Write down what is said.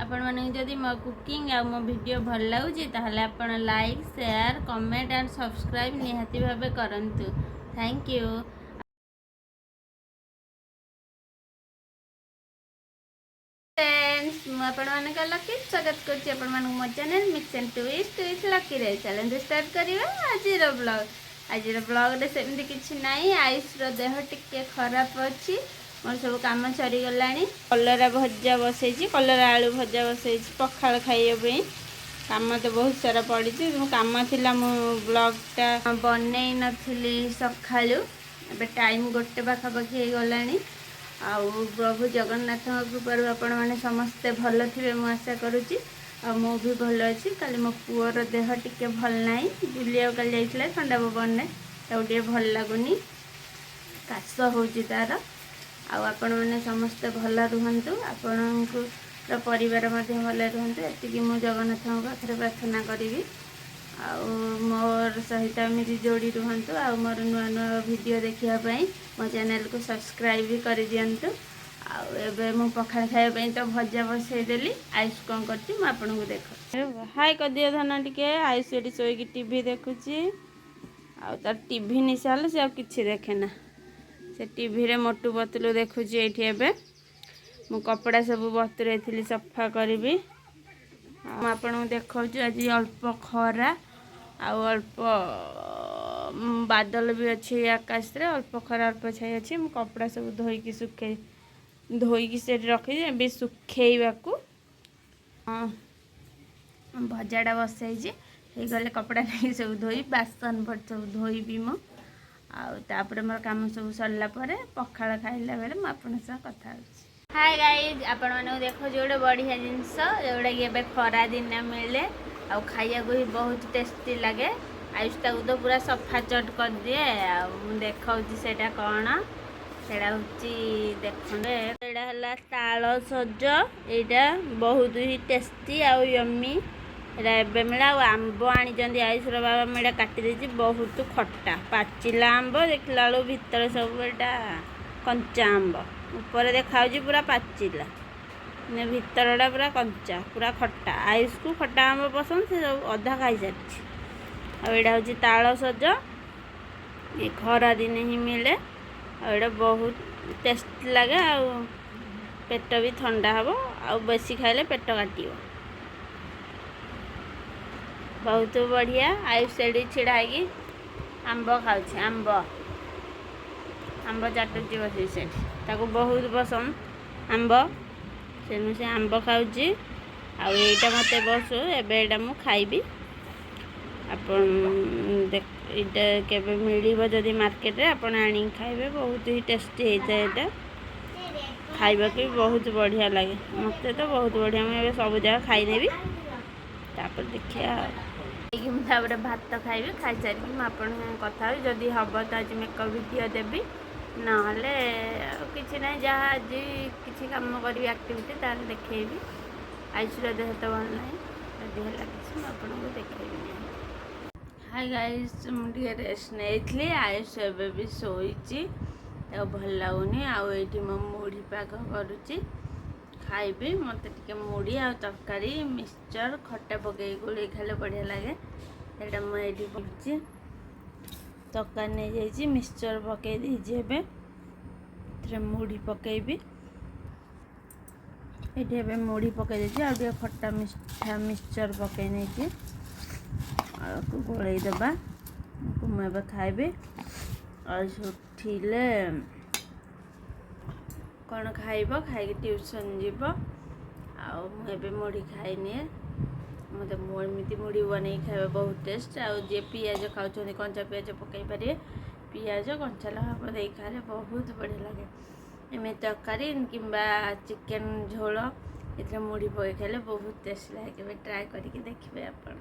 ଆପଣମାନଙ୍କୁ ଯଦି ମୋ କୁକିଂ ଆଉ ମୋ ଭିଡ଼ିଓ ଭଲ ଲାଗୁଛି, ତାହେଲେ ଆପଣ like, share, comment and subscribe ନିହାତି ଭାବେ କରନ୍ତୁ। Thank you friends, ମୁଁ ଆପଣମାନଙ୍କ ଲକି। ସ୍ୱାଗତ କରୁଛି ଆପଣମାନଙ୍କୁ ମୋ channel mix and twist with ଲକିରେ। ଚାଲନ୍ତୁ ଷ୍ଟାର୍ଟ କରିବା ଆଜିର ବ୍ଲଗ୍। ଆଜିର ବ୍ଲଗ୍ରେ ସେମିତି କିଛି ନାହିଁ। ଆୟୁଷର ଦେହ ଟିକେ ଖରାପ ଅଛି। ମୋର ସବୁ କାମ ସରିଗଲାଣି। କଲରା ଭଜା ବସେଇଛି, କଲରା ଆଳୁ ଭଜା ବସେଇଛି ପଖାଳ ଖାଇବା ପାଇଁ। କାମ ତ ବହୁତ ସାରା ପଡ଼ିଛି। ମୁଁ କାମ ଥିଲା, ମୁଁ ବ୍ଲଗ୍ଟା ବନେଇ ନଥିଲି ସକାଳୁ। ଏବେ ଟାଇମ୍ 1 ପାଖାପାଖି ହେଇଗଲାଣି। ଆଉ ପ୍ରଭୁ ଜଗନ୍ନାଥଙ୍କ କୃପାରୁ ଆପଣମାନେ ସମସ୍ତେ ଭଲ ଥିବେ ମୁଁ ଆଶା କରୁଛି, ଆଉ ମୁଁ ବି ଭଲ ଅଛି। କାଲି ମୋ ପୁଅର ଦେହ ଟିକେ ଭଲ ନାହିଁ। ବୁଲିବାକୁ କାଲି ଯାଇଥିଲା ଥଣ୍ଡା ପବନରେ, ତାକୁ ଟିକେ ଭଲ ଲାଗୁନି, କାଶ ହେଉଛି ତାର। ଆଉ ଆପଣମାନେ ସମସ୍ତେ ଭଲ ରୁହନ୍ତୁ, ଆପଣଙ୍କର ପରିବାର ମଧ୍ୟ ଭଲ ରୁହନ୍ତୁ, ଏତିକି ମୁଁ ଜଗନ୍ନାଥଙ୍କ ପାଖରେ ପ୍ରାର୍ଥନା କରିବି। ଆଉ ମୋର ସହିତ ଏମିତି ଯୋଡ଼ି ରୁହନ୍ତୁ। ଆଉ ମୋର ନୂଆ ନୂଆ ଭିଡ଼ିଓ ଦେଖିବା ପାଇଁ ମୋ ଚ୍ୟାନେଲକୁ ସବସ୍କ୍ରାଇବ୍ ବି କରିଦିଅନ୍ତୁ। ଆଉ ଏବେ ମୁଁ ପଖାଳ ଖାଇବା ପାଇଁ ତ ଭଜା ବସେଇଦେଲି। ଆୟୁଷ କ'ଣ କରୁଛି ମୁଁ ଆପଣଙ୍କୁ ଦେଖୁଛି। ହାଇ କରିଦିଅ ଧନ ଟିକେ। ଆୟୁଷ ଏଠି ଶୋଇକି ଟିଭି ଦେଖୁଛି। ଆଉ ତାର ଟିଭି ନିଶା ହେଲେ ସେ ଆଉ କିଛି ଦେଖେ ନା। ସେ ଟିଭିରେ ମୋଟୁ ପତଲୁ ଦେଖୁଛି ଏଇଠି। ଏବେ ମୁଁ କପଡ଼ା ସବୁ ବତୁରେଇଥିଲି, ସଫା କରିବି। ଆଉ ମୁଁ ଆପଣଙ୍କୁ ଦେଖାଉଛି, ଆଜି ଅଳ୍ପ ଖରା ଆଉ ଅଳ୍ପ ବାଦଲ ବି ଅଛି ଆକାଶରେ। ଅଳ୍ପ ଖରା, ଅଳ୍ପ ଛାଇ ଅଛି। ମୁଁ କପଡ଼ା ସବୁ ଧୋଇକି ଶୁଖେଇ, ଧୋଇକି ସେଠି ରଖିଛି ଏବେ ଶୁଖେଇବାକୁ। ହଁ, ଭଜାଟା ବସେଇଛି, ହେଇଗଲେ କପଡ଼ା ନେଇକି ସବୁ ଧୋଇ, ବାସନ ପତ୍ର ସବୁ ଧୋଇବି ମୁଁ। ଆଉ ତାପରେ ମୋର କାମ ସବୁ ସରିଲା ପରେ ପଖାଳ ଖାଇଲା ବେଳେ ମୁଁ ଆପଣଙ୍କ ସହ କଥା ହେଉଛି। ହାଏ ଗାଇଜ୍, ଆପଣମାନଙ୍କୁ ଦେଖାଉଛି ଗୋଟେ ବଢ଼ିଆ ଜିନିଷ, ଯେଉଁଟାକି ଏବେ ଖରା ଦିନେ ମିଳେ ଆଉ ଖାଇବାକୁ ବି ବହୁତ ଟେଷ୍ଟି ଲାଗେ। ଆୟୁଷ ତାକୁ ତ ପୁରା ସଫା ଚଟ କରିଦିଏ। ଆଉ ମୁଁ ଦେଖାଉଛି ସେଇଟା କ'ଣ। ସେଇଟା ହେଉଛି, ଦେଖନ୍ତୁ, ଏଇଟା ହେଲା ତାଳ ସଜ। ଏଇଟା ବହୁତ ହି ଟେଷ୍ଟି ଆଉ ୟମି। ଏଇଟା ଏବେ ମିଳେ। ଆଉ ଆମ୍ବ ଆଣିଛନ୍ତି ଆୟୁଷର ବାବା, ମୁଁ ଏଇଟା କାଟି ଦେଇଛି। ବହୁତ ଖଟା ପାଚିଲା ଆମ୍ବ, ଦେଖିଲା ବେଳକୁ ଭିତରେ ସବୁ ଏଇଟା କଞ୍ଚା ଆମ୍ବ। ଉପରେ ଦେଖାହେଉଛି ପୁରା ପାଚିଲା, ମାନେ ଭିତରଟା ପୁରା କଞ୍ଚା, ପୁରା ଖଟା। ଆୟୁଷକୁ ଖଟା ଆମ୍ବ ପସନ୍ଦ, ସେ ସବୁ ଅଧା ଖାଇସାରିଛି। ଆଉ ଏଇଟା ହେଉଛି ତାଳ ସଜ। ଏ ଖରା ଦିନେ ହିଁ ମିଳେ ଆଉ ଏଇଟା ବହୁତ ଟେଷ୍ଟ ଲାଗେ ଆଉ ପେଟ ବି ଥଣ୍ଡା ହେବ। ଆଉ ବେଶୀ ଖାଇଲେ ପେଟ କାଟିବ। ବହୁତ ବଢ଼ିଆ। ଆୟୁଷ ସେଠି ଛିଡ଼ା ହେଇକି ଆମ୍ବ ଖାଉଛି, ଆମ୍ବ ଆମ୍ବ ଚାଟୁଛି ବସି ସେଠି। ତାକୁ ବହୁତ ପସନ୍ଦ ଆମ୍ବ, ତେଣୁ ସେ ଆମ୍ବ ଖାଉଛି। ଆଉ ଏଇଟା ମୋତେ ବସୁ, ଏବେ ଏଇଟା ମୁଁ ଖାଇବି। ଆପଣ ଦେଖ, ଏଇଟା କେବେ ମିଳିବ ଯଦି ମାର୍କେଟରେ, ଆପଣ ଆଣିକି ଖାଇବେ। ବହୁତ ହି ଟେଷ୍ଟି ହେଇଥାଏ ଏଇଟା, ଖାଇବାକୁ ବି ବହୁତ ବଢ଼ିଆ ଲାଗେ। ମୋତେ ତ ବହୁତ ବଢ଼ିଆ। ମୁଁ ଏବେ ସବୁ ଜାଗା ଖାଇନେବି, ତାପରେ ଦେଖିବା। ଆଉ ମୁଁ ତାପରେ ଭାତ ଖାଇବି। ଖାଇସାରିକି ମୁଁ ଆପଣଙ୍କ ସାଙ୍ଗେ କଥା ହେବି। ଯଦି ହେବ ତ ଆଜି ମେକଅପ୍ ଭିଡ଼ିଓ ଦେବି, ନହେଲେ ଆଉ କିଛି ନାହିଁ। ଯାହା ଆଜି କିଛି କାମ କରିବି, ଆକ୍ଟିଭିଟି, ତାହେଲେ ଦେଖେଇବି। ଆୟୁଷର ଦେହ ତ ଭଲ ନାହିଁ। ଯଦି ହେଲା କିଛି, ମୁଁ ଆପଣଙ୍କୁ ଦେଖେଇବି ନିହାତି। ହାଇ ଗାଇସ୍, ମୁଁ ଟିକେ ରେଷ୍ଟ ନେଇଥିଲି। ଆୟୁଷ ଏବେ ବି ଶୋଇଛି, ତାକୁ ଭଲ ଲାଗୁନି। ଆଉ ଏଇଠି ମୁଁ ମୁଢ଼ି ପାଗ କରୁଛି, ଖାଇବି। ମୋତେ ଟିକେ ମୁଢ଼ି ଆଉ ତରକାରୀ, ମିକ୍ସଚର୍, ଖଟା ପକେଇ ଗୋଳେଇ ଖାଇଲେ ବଢ଼ିଆ ଲାଗେ। ସେଇଟା ମୁଁ ଏଇଠି କରୁଛି। ତରକାରୀ ନେଇଯାଇଛି, ମିକ୍ସଚର୍ ପକେଇ ଦେଇଛି, ଏବେ ଏଥିରେ ମୁଢ଼ି ପକେଇବି। ଏଇଠି ଏବେ ମୁଢ଼ି ପକେଇ ଦେଇଛି ଆଉ ଟିକେ ଖଟା ମିଠା ମିକ୍ସଚର୍ ପକେଇ ନେଇଛି, ଆଉ ଗୋଳେଇ ଦେବା। ମୁଁ ଏବେ ଖାଇବି। ଆଉ ଉଠିଲେ କ'ଣ ଖାଇବ, ଖାଇକି ଟ୍ୟୁସନ୍ ଯିବ। ଆଉ ମୁଁ ଏବେ ମୁଢ଼ି ଖାଇନିଏ। ମୋତେ ଏମିତି ମୁଢ଼ି ବନେଇକି ଖାଇବା ବହୁତ ଟେଷ୍ଟ। ଆଉ ଯିଏ ପିଆଜ ଖାଉଛନ୍ତି, କଞ୍ଚା ପିଆଜ ପକାଇ ପାରିବେ। ପିଆଜ, କଞ୍ଚା ଲଙ୍କା ଦେଇ ଖାଇଲେ ବହୁତ ବଢ଼ିଆ ଲାଗେ। ଏମିତି ତରକାରୀ କିମ୍ବା ଚିକେନ୍ ଝୋଳ, ଏଥିରେ ମୁଢ଼ି ପକାଇ ଖାଇଲେ ବହୁତ ଟେଷ୍ଟ ଲାଗେ। କେବେ ଟ୍ରାଏ କରିକି ଦେଖିବେ ଆପଣ।